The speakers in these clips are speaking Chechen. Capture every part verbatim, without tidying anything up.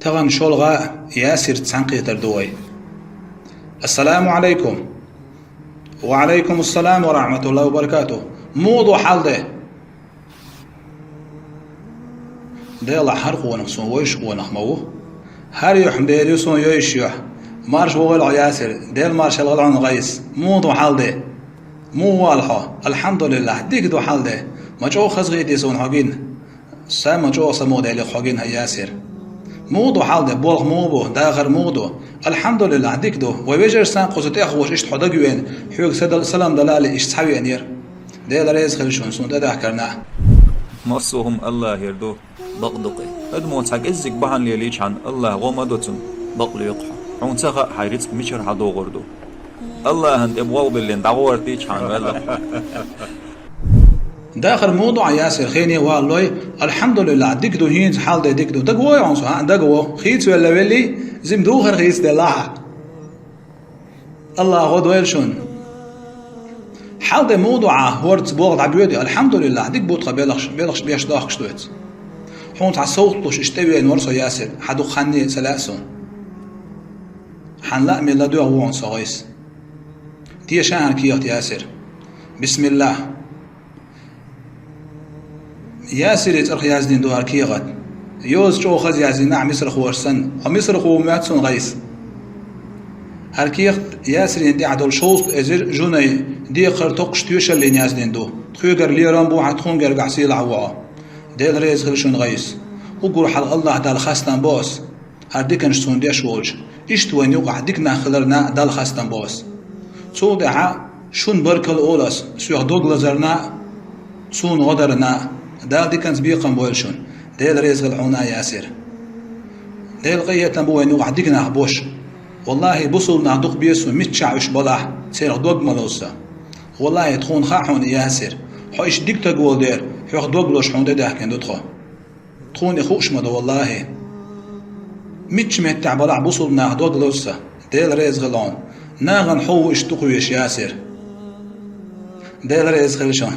Тахана шолгӀа Ясирца цхьаьнакхетар ду вай. Ассаламу Ӏалайкум. Ва Ӏалайкум ассалам ва рахьматуллахӀи ва баракатухӀ. Муха ду хьал де? Делахь, хӀара къонах суна вевзаш къонах ма ву. ХӀара юьхь-м бер ю суна йовзаш юьхь. Марша вогӀийла хьо, Ясир. Дела марша йойла хьуна, ГӀайса. Муха ду хьал де? Муха ву хьо? АлхьамдулиллахӀ, дика ду хьал де. Ма чӀогӀа хазахетий суна хьо гина. Са ма чӀогӀа самукъаделира хьо гина, хӀай Ясир. Муха ду хьал де, болх муха бу, дахар муха ду? АлхьамдулиллахӀ, дика ду. Вай вежарий санна кхуза тӀехвоьдуш иштта хьо дагавеана, хьоьга са дал-, салам далале иштта схьавеанера. Дела реза хила шуна, суна тӀадахкарна. Массо а хӀума АллахӀера ду, бакъ ду-кх. Адамо цхьа кӀеззиг бахьана лелийчхьана, АллахӀа гӀо ма до цунна, бакъ лоькху хьо. Хьуна ца хаьа, хьайн рицкъ мичара хьадогӀур ду. АллахӀана тӀе болх биллина дӀагӀортийчхьана ваьлла. Дахар муха ду хьан, Ясир, хене валлалц? АлхьамдулиллахӀ, дика ду, хӀинца хьал де дика ду. ДагавогӀий хьуна со? ХӀаъ, дагаву. Хийцавелла веллий, жима духар хийцаделла хьан. АллахӀа гӀо дойла шуна. Хьал де муха ду хьан, хӀордца болх дӀабоьдий? АлхьамдулиллахӀ, дика бу тха белхаш, белхаш беш дохкуш ду-кх. Хьуна цхьа совгӀат луш иштта тӀевеана вара со, Ясир, хьан дукха хан а ца лаьа суна. Хьан лааме ладоьгӀна ву хьуна со, ГӀайса. Теша хӀара кехат, Ясир. БисмиллахӀ. Ясира цӀарах яздина ду хӀара кехат. Йоза чӀогӀа хаза яздина Ӏа мисархоша санна. Хьо мисархо ву моьтту суна, ГӀайса. ХӀара кехат Ясирна тӀехь долу шовзткъа эзар жунан декхар токхуш тоьшаллина яздина ду. Тхоьгара лерам бу хьан, тхуна гергахь сийлахь ву хьо. Дела реза хила шуна, ГӀайса. Уггар хьалха АллахӀ Далла хастам бо ас. ХӀара диканаш суна деш волчу, иштта вайна юкъахь дика нах хиларна Далла хастам бо ас. Цул тӀаьхьа шуна баркалла олу ас, соьх дог лазарна а, суна гӀо дарна а. Дала диканца бекхам бойла шуна. Дела реза хила хьуна, Ясир. Делан къинхетам бу вайна юкъахь дика нах бош. ВаллахӀи, бусулба нах дукха беза суна, миччахь уьш балахь, церах дог ма лозу сан. ВаллахӀи, тхуна хаьа хьуна, Ясир. Хьо иштта дика стаг волу дела, хьоьх дог лозуш хьуна тӀедаьхкина ду тхо. Тхуна и хууш ма ду, валлахӀи. Мичча меттехь балахь бусулба нах дог лозу сан, Дела реза хила хьуна. Нахана хьо ву иштта дукха везаш, Ясир. Дела реза хила шуна.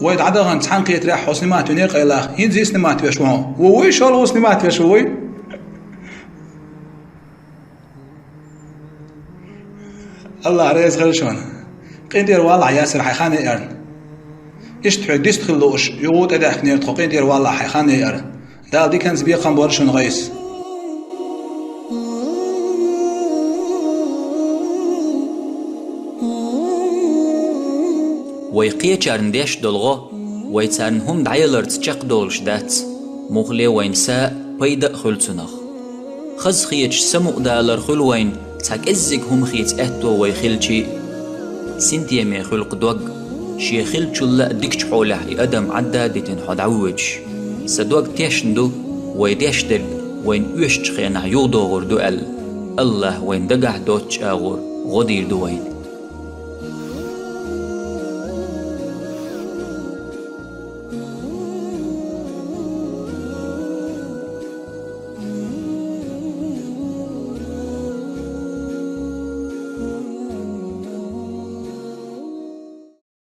Вай дӀадахана цхьаьнакхетарехь хьо снимать винера къайлаха, хӀинца а снимать веш ву хьо. Ву вуй, шолгӀа снимать веш ву вуй? АллахӀ реза хила шуна. КъинтӀера валахь, Ясир, хьайн хан яарна. Иштта хьоьга дистхила лууш, юха тӀедаьхкинера тхо, къинтӀера валахь, хьайн хан яарна. Дала диканца бекхам бойла шуна, ГӀайса. Вай кхечарна деш долу гӀо, вай царна хӀума дӀаяларца чекхдолуш дац, муххале вайна са а, пайда а хуьлу цунах. Хазахеташ самукъадалар хуьлу вайна, цхьа кӀеззиг хӀума хийца аьтто вай хилчий а. Синтеме хуьлу-кх дог, шен хиллачул а дикачу хьолехь и адам Ӏадда а дитина хьо дӀавоьдуш. Сан дог тешна ду, вай деш дерг вайна оьшучу хенахь юхадогӀур ду аьлла. АллахӀа вайна дагахь доцучу агӀор гӀо дийр ду вайна.